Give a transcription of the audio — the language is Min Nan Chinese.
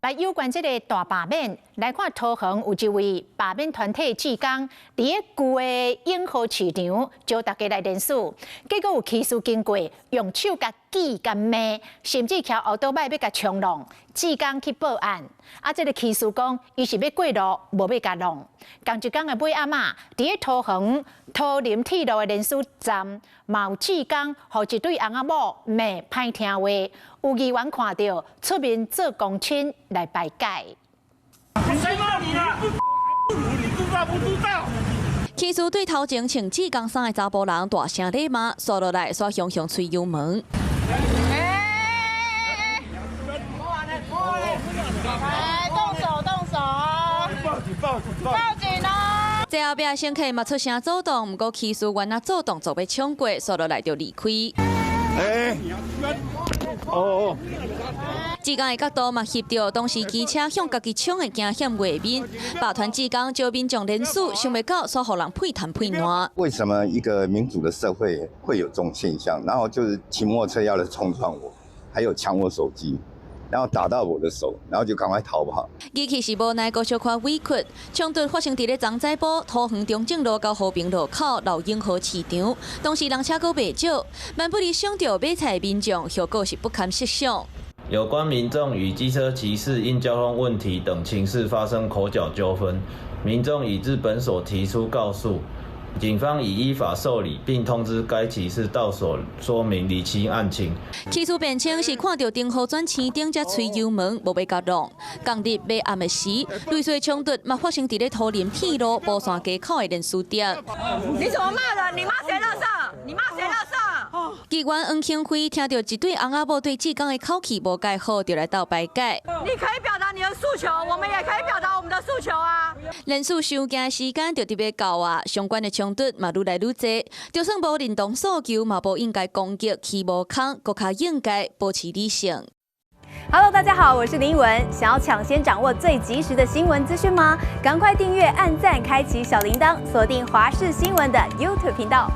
來有關這个大罷免，來看桃園有一位罷免團體志工，佇咧舊的永和市場招大家來連署，結果有騎士經過，用手共指共罵，甚至騎歐多擺欲共衝撞，志工去報案。啊，這个騎士講，伊是欲過路，無欲共挵。仝一工的尾暗仔，佇咧桃園桃林鐵路的連署站，嘛有志工予一對翁仔某罵歹聽話，有議員看著出面做公親來排解。誰罵你啊？不如你知道不知道？騎士對頭前穿志工衫的查埔人大聲咧罵，煞落來煞雄雄催油門。哎，動手動手！報警報警報警啊！這後壁乘客嘛出聲阻擋，毋過騎士原來做動作欲衝過，煞落來就離開。哎，哦哦。志工的角度嘛翕著當時機車向家己衝的驚險畫面，罷團志工招民眾連署，想袂到煞予人屁談屁爛。為什麼一個民主的社會會有這種現象？然後就是騎摩托車要來衝撞我，還有搶我手機，然後打到我的手，然後就趕快逃跑。語氣是無奈，閣小可委屈。衝突發生佇咧昨早晡，桃園中正路到和平路口老永和市場，當時人車閣袂少，蠻不離想著買菜民眾，後果是不堪設想。有關民眾與機車騎士因交通問題等情事發生口角糾紛，民眾已至本所提出告訴，警方已依法受理，並通知該騎士到所說明釐清案情。起初辯稱是看著燈號轉青燈才催油門，無欲共挵。仝日尾暗的時，類似衝突嘛發生佇咧桃林鐵路寶山街口的連鎖店。你怎麼罵人？你罵誰垃圾？你罵誰垃圾？議員黃興輝聽著一對翁仔某對志工的口氣無蓋好，就來鬥排解。你可以表達你的訴求，我們也可以表達我們的訴求啊。連署傷驚時間就特別到啊，相關的衝突嘛愈來愈濟。就算無認同訴求，嘛無應該攻擊起無空，閣較應該保持理性。 Hello，大家好，我是林文。想要搶先掌握最及時的新聞資訊嗎？趕快訂閱、按讚、開啟小鈴鐺，鎖定華視新聞的 YouTube 頻道。